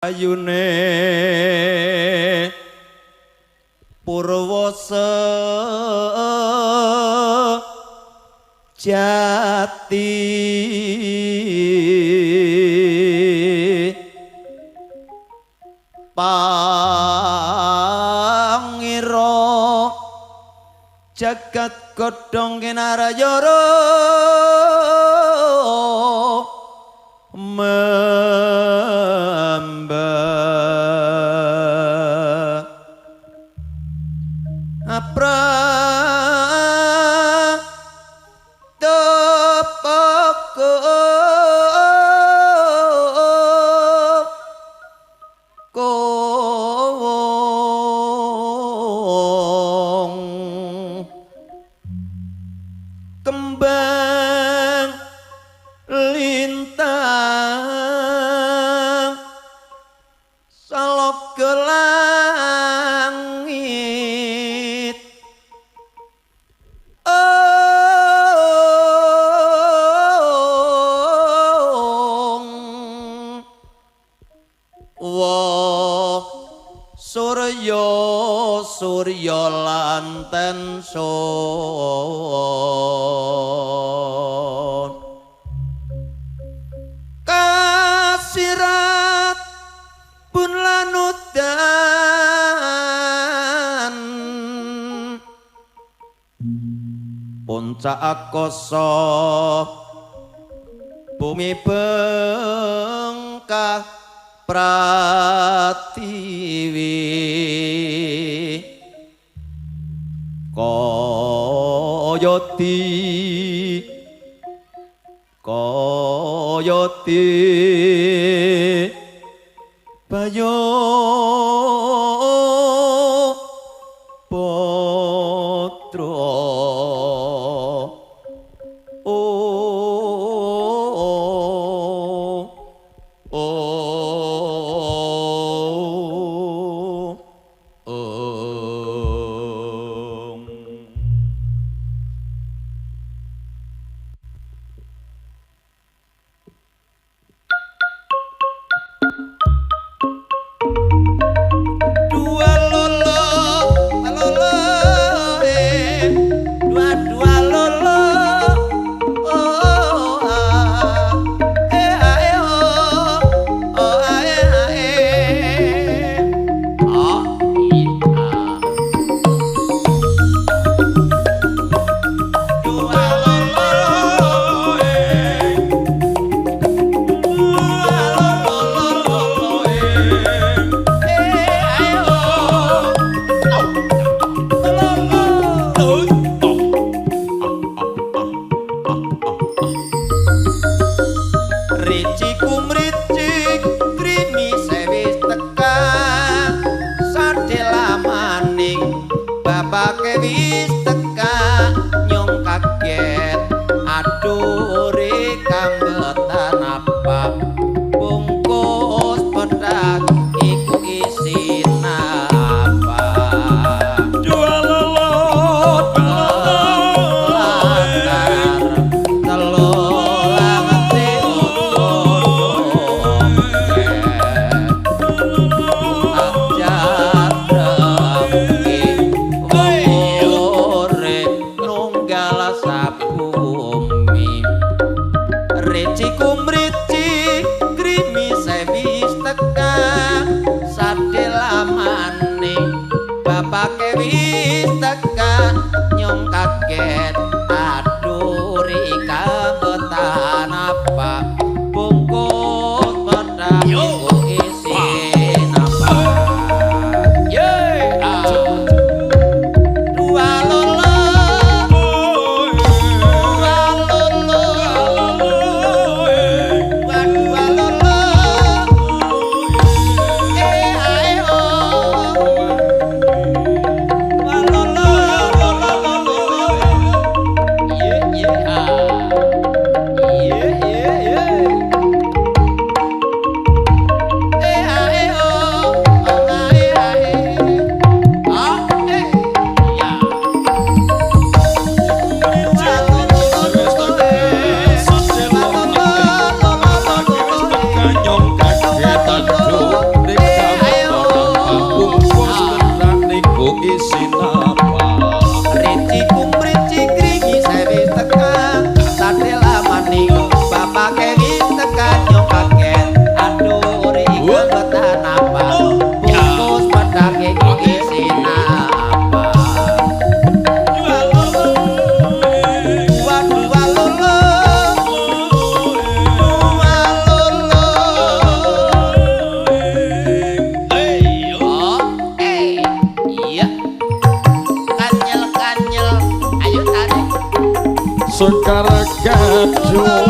Ayune Purwasa Jati Pangira jagat godhong kinarayara mamba apra tepoko kong kembang lintang salok langit ong wa surya surya lanten sun kasirat pun lanudan puncak akasa bumi bengkah pratiwi kayati kayati bayo putra oh oh oh. Dua lolo lolo dua dua lolo oh ah eh ah eh oh oh ah eh ah eh ah i ah dua lolo eh dua lolo lolo eh eh ah eh oh lolo. Rici kumricik grimise wis teka sadela maning bapake wis teka nyong kaget aduh ri kambetan apa bungkus pedak iku isine apa Dua lolo, dua latar telu langete ajar drengki wong urip nunggal sabumi reci kumrici grimise wis teka sadela maning bapake wis teka nyong kaget aduh ri kabetan apa bungkus pedang iku isin apa ye ah dua lolo dua lolo dua dua lolo Sekar gadung,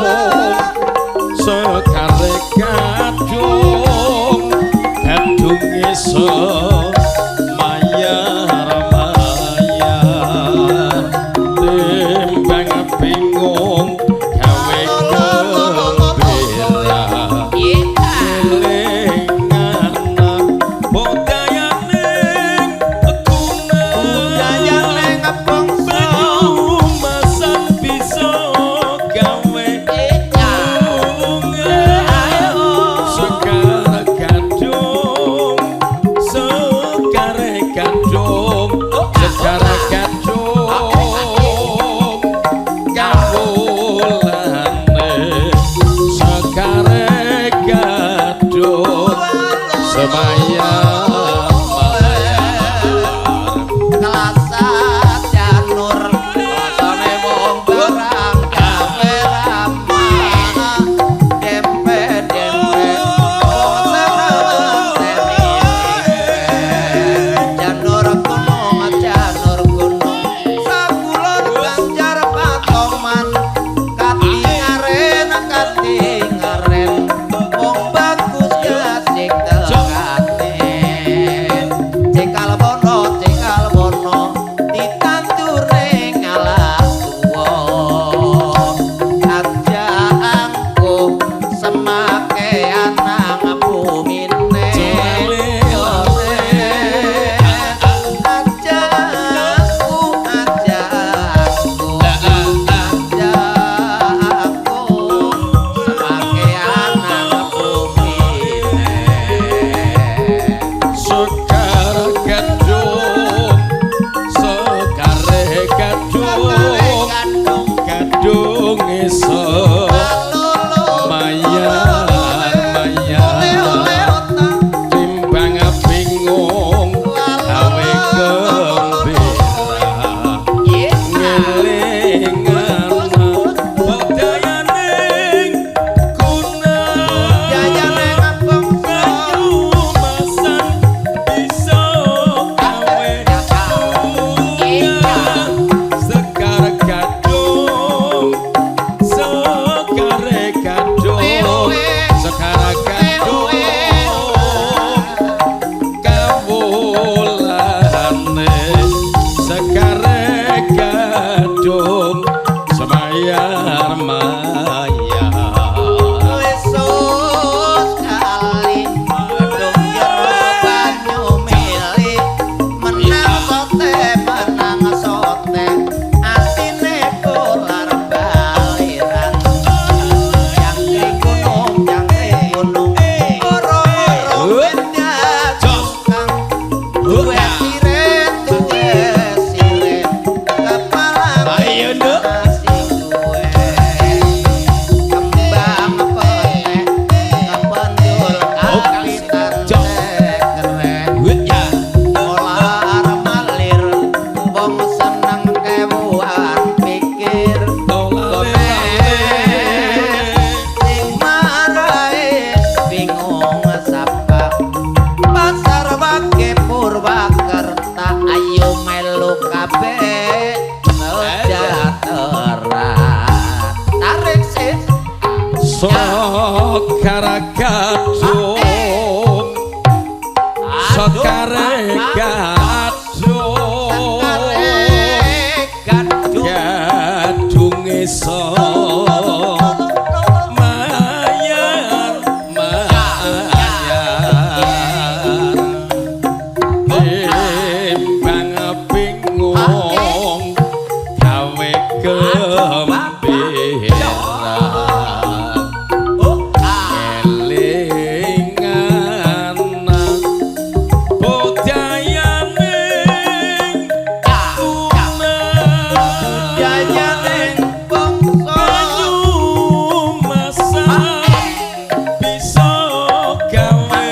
sekar gadung, gadunge semayar mayar, timbang bingung gawe gembira. Eling anak bodayaning kuna, Budayane bangsa. Banyumasan bisa gawe bunga. Sekar gadung, sekar gadung, sekar gadung, kawulane sekar gadung, semayar mayar. Kelasat janur rasane wong barang gawe ramah, dempe dempe wong seneng semi. Janur gunung, janur gunung, sakulon Banjar Patoman, katingaren katingaren wong bagus gasik tekane. Cikal bono, cikal bono, ditandur ning alas tuwa, aja angkuh semake anang bumine. Aja angkuh, aja angkuh, aja angkuh semake anang bumine. Sekar gadung, sekar gadung, gadung semayar mayar, timbang bingung gawe gembira. Ngeling anak bodayaning kuna, Banyumasan bisa gawe bunga. Sekar gadung, sekar gadung, sekar gadung, kawulane sekar gadung, semayar mayar. Lesus kali gedung jero banyu mili, menang sote menang sote, atine kolar baliran. Jangkrik gunung, jangkrik gunung, oro-oro benda kang duwe siret, duwe siret, kepala Ayo, Nduk. sing duwe kembang petek kependul kapitan tekerek, molar malir wong seneng kewuan pikir sing marahe bingung sapa. Pasar Wage Purwakerta ayo melu kabeh sejahtera, tarik sis. Sekar gadung, sekar gadung, gadung, gadunge semayar mayar, timbang bingung gawe gembira. Eling anak bodayaning kuna, Jajaning bangsa. Banyumasan bisa gawe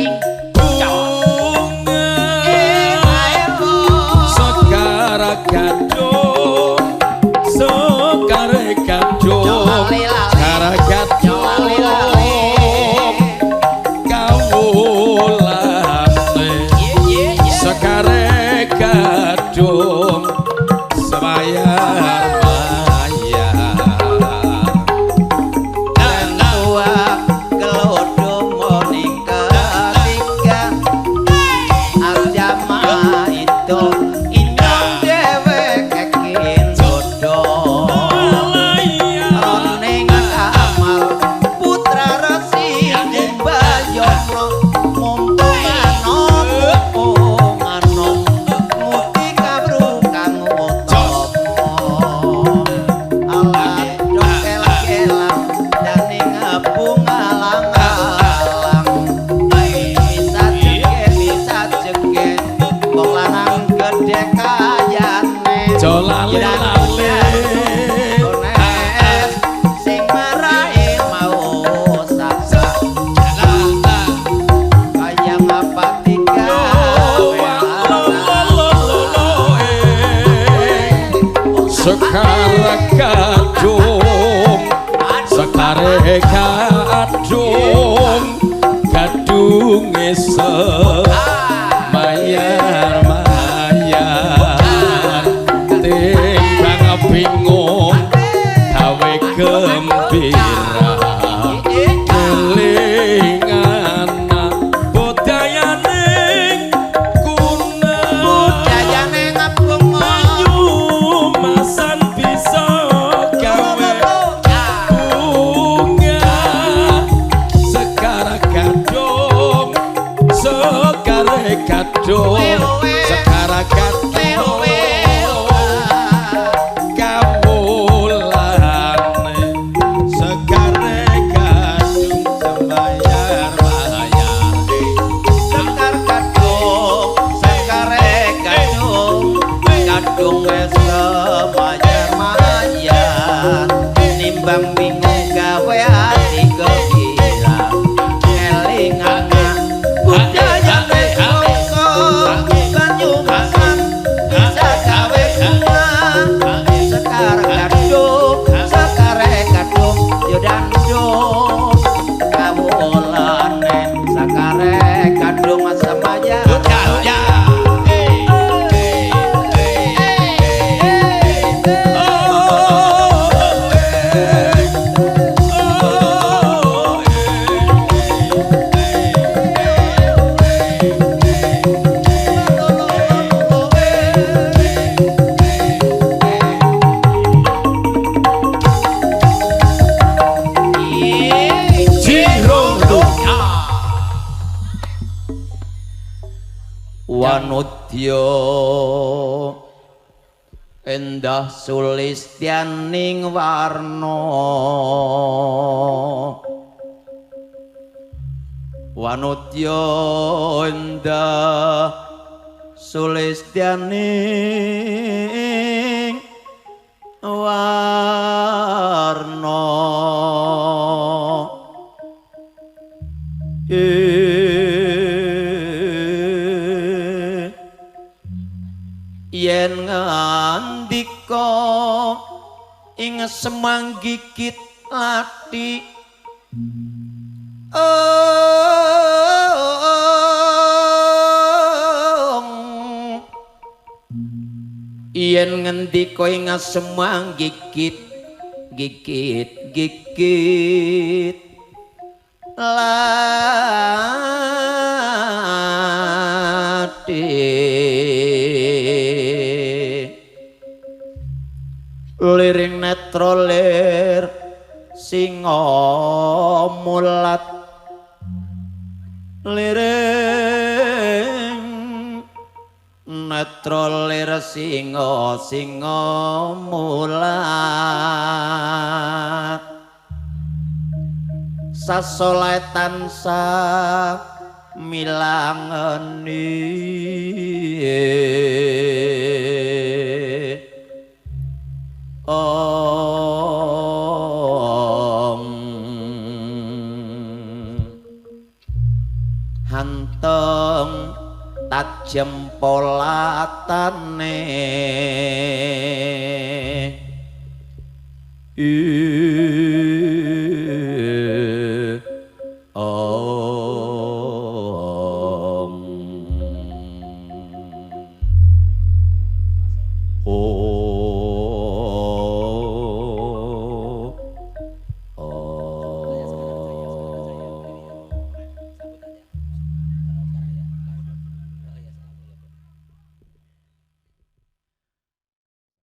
bunga. Sekar gadung, sekar gadung, sekar gadung, kawulane sekar gadung, semayar mayar. Gadung gadunge semayar mayar timbang bingung gawe gembira kelingan budayane kuna Budayane ngabung Banyumasan bisa gawe bunga sekar gadung sekar gadung sekar gadung kawulane sekar gadung sembayar bayar. Sekar gadung, sekare gadung, gadung wis semayar mayar. Nimbang bingung gawe ati gembira. Elingan budayane bangsa Banyumasan bisa gawe bunga. Sekar gadung, sekare gadung, yo dandung. Kawulane sakare gadung semayar. Wanudya endah sulistyaning warna Wanudya endah sulistyaning warna yen ngandika ing semanggikit lathi yen ngendika ing semanggikit gigit gigit lathi liring netra lir singa mulat liring netra lir singa singa mulat sasolae tansah milangeni om hanteng tajem polatane